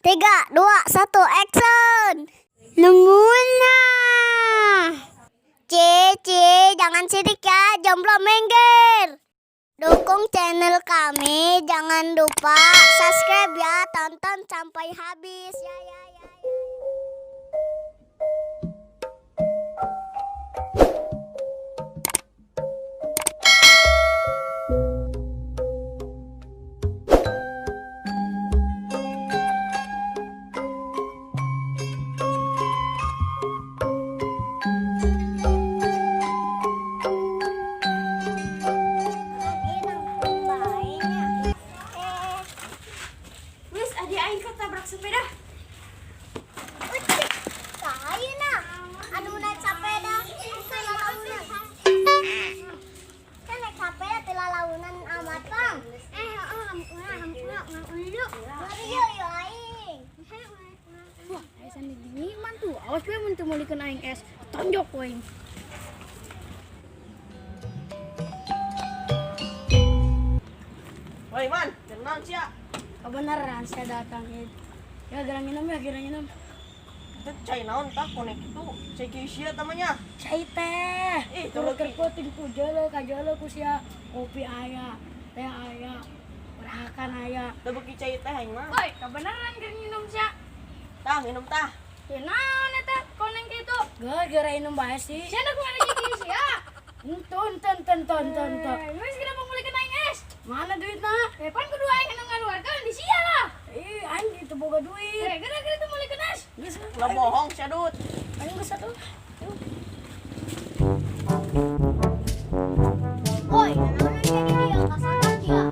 3, 2, 1, action! Nunggunya. Cici, jangan sirik ya, jomblo minggir. Dukung channel kami, jangan lupa subscribe ya, tonton sampai habis ya ya ya. Wis, adi aing ketabrak sepeda. Nah, anu naik sepeda teu lalaunan. Kan naik sepeda teu lalaunan amat, Bang. Eh, heeh, hampura, hampura, yuk. Yuk, yuk aing. Wah, aya sandi man tuh. Awas we mun teu meulikeun aing es, tonjok we aing. Woi man, tenang sia. Kebenaran saya datang ya. Ya gerang minum ya, gerang minum. Itu cai naon tah konek itu, cai kieu sia tamanya. Cai teh. Ih, turut turut kerpoting ku jelo ka jelo ku sia kopi aya, teh aya, berakan aya. Teu beuki cai teh aing mah. Woi, kebenaran gerang minum sia. Tah minum tah. Ya naon eta koneng kitu? Geus minum bae sih. Sia nak mana kieu sia? Enton enton enton enton enton. Wis kenapa meulikeun aing es? Mana duitna? Eh, pan kudu aing anu ngaluarkeun di sia lah. Ih, aing itu boga duit. Eh, gara-gara teu meulikeun es. Geus. Ulah bohong sia Dut. Aing geus atuh. Woi, naon jadi dia kasanan dia.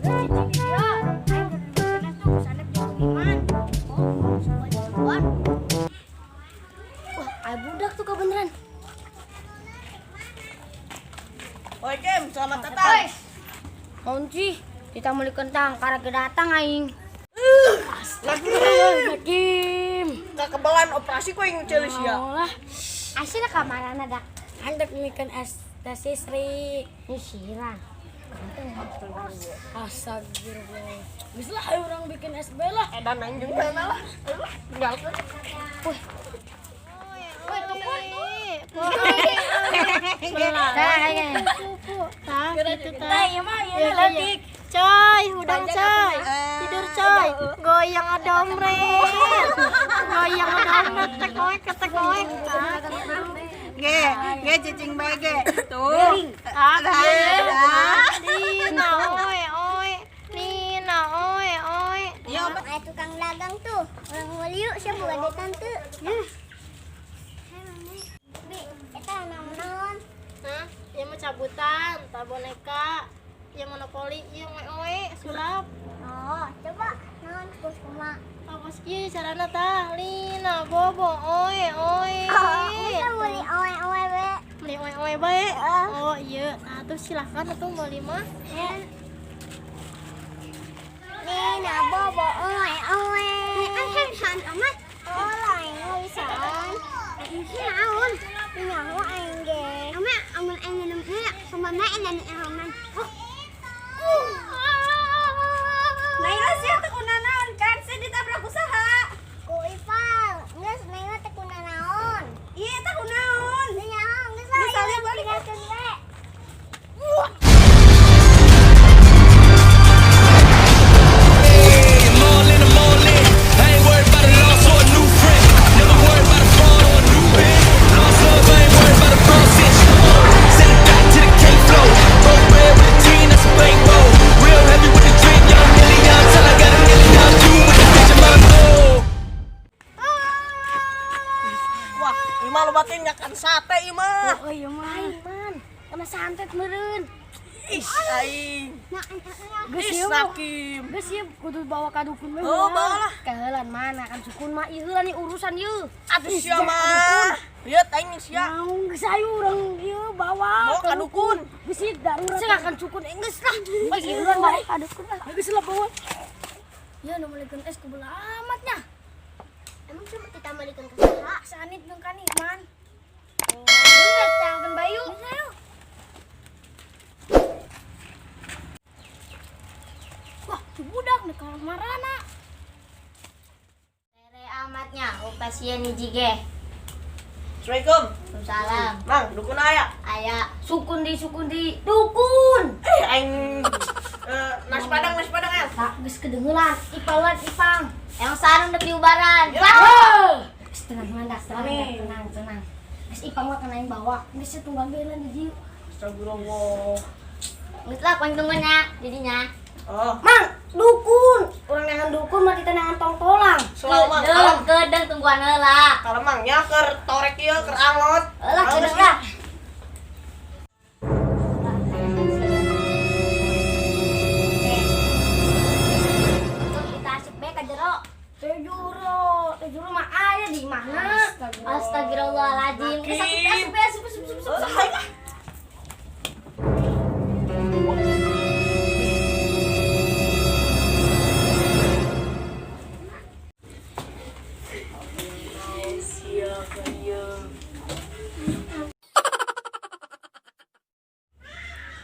Geus cicing di dia. Aing keur meulikeun es tuh sanep jeung Iman. Oh, sopan-sopan. Wah, aya budak tuh kebeneran. Woi Kim, selamat datang. Naon sih? Kita meulikeun tang karek datang aing. Lagi Kim. kekebalan operasi ku aing ceuli sia. Lah, Asli kamarana dak. aing dek meulikeun es teh sisri. Nyisiran. Astagfirullah. Geus lah ayo urang bikin es lah. Edan aing jeung sana lah. Ayo lah, tinggalkeun. Woi, tukun tuh. Teh ieu mah ieu leutik. Coy, udang coy. Tidur coy. Goyang adomret. Goyang adomret tekoek tekoek. Ge, ge cicing bae ge. Tuh. Ah, Dah. Nina oe oe. Nina oe oe. Iya, obat. Aya tukang dagang tuh. Orang meuli yuk, siapa bukan deh tante. Bi, eta naon-naon? Hah? Ieu mah cabutan, tah boneka. Ieu monopoli, ieu oe oe sulap. Oh, coba naon kus kumaha? Awas kieu carana tah. Lina bobo oe oe. Oh, bisa meuli oe-oe we. Beli oe oe bae. Oh iya, nah tuh silahkan atuh meuli mah. Nina bobo oe oe. Aing amat. Oh, lain bisaan. Naon? Nyaho aing ge. Ama amun aing minum ieu kumaha enak aman. Naila sia teu kunanaon kan? Sia ditabrak usaha. Ku Ipal, geus Naila teh kunanaon. Iya, teh kunaon. Nyaho geus lah. Geus alih balik. Tinggalkeun we. I'm all in, I'm all in. I ain't worried about a loss or a new friend. Never worried about a fraud or a new band. Lost love, I ain't worried about a fraud since. Send it back to the cake flow. Broke bread with a team, that's a bankroll. Real heavy with the drip, young million. Till I got a million, two with the bitch in my soul. Wah, ieu mah loba teh nyakan sate ieu mah. Oh iya mah. Man, kena santet meureun. Ih, aing. Geus Ih, ieu mah. sakim. Geus ieu kudu bawa ka dukun we. Oh, bawa lah. Kehelan mana kan sukun mah ieu heula nih urusan ieu. Atuh sia mah. Lihat aing sia. Naon geus ayo urang ieu bawa Bawa ka dukun. Geus ieu darurat. Sing akan sukun geus lah. Geus ieu urang bawa ka dukun lah. Geus lah bawa. Ya nu meulikeun es kubelah amatnya. Emang cuma kita meulikeun ka saha? Sanit jeung ka Nikman. Geus tangkeun bayu. Wah, si budak nih ka marana. Nya, pasien hiji ge. Assalamualaikum. Salam. Mang, dukun aya. Aya. Sukun di sukun di dukun. Eh, aing nasi padang ya. Tak geus kedengeran, ipalan ipang. Yang sarung udah diubaran. Ya. Wah. Geus tenang mandas, tenang, tenang, tenang. Geus ipang mah kena yang bawa. Geus tunggang ge lah di dieu. Astagfirullah. Geus lah pantungnya jadinya. Oh, Mang, dukun. Urang neangan dukun mah ditenangan tongtolang. selalu mang. Kalem, Kedeng tungguan heula. kalem mang nya keur torek ieu keur angot. Heula kedeng lah. Kita asup bae ka jero. Teu juro, teu juro mah aya di mana? Astagfirullahaladzim. Geus asup asup asup asup asup. Oh, hai lah.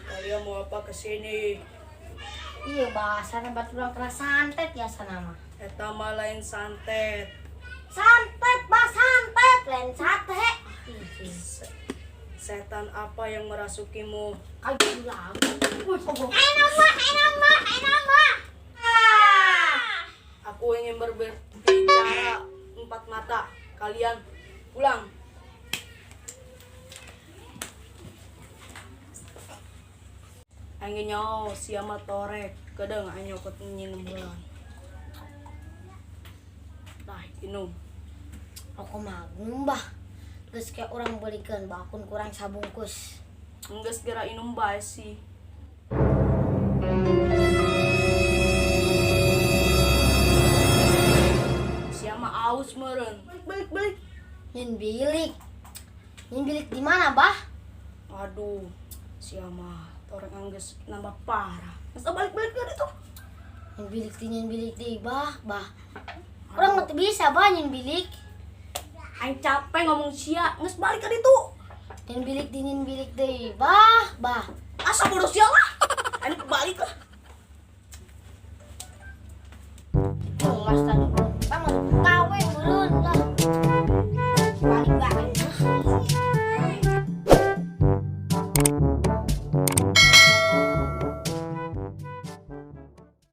Kalian mau apa kesini? Iya, bahasana batu urang kena santet ya sana mah. Eta mah lain santet. Santet, bah santet, lain sate. Setan apa yang merasukimu? Kayak lagu. Wih, kok Enak mah, enak mah, enak mah. Aku ingin berbicara empat mata. Kalian pulang. Angin nyao siama torek kedeng anyo ketingin bulan. Nah, inum. Aku mah gumbah. Geus kayak orang belikan bakun kurang sabungkus. Enggeus geura inum bae sih. Siama aus meureun. Balik balik. Nyin bilik. Nyin bilik di mana, Bah? Aduh, siama torek anggeus nambah parah. Geus balik-balik ke ditu. Nyin bilik di, Bah, Bah. Urang mah teu bisa, Bah, nyin bilik. Aing capek ngomong sia, geus balik ke ditu. Nyin bilik deui, Bah, Bah. Asa bodoh sia lah. Aing balik lah. Tuh, Mas.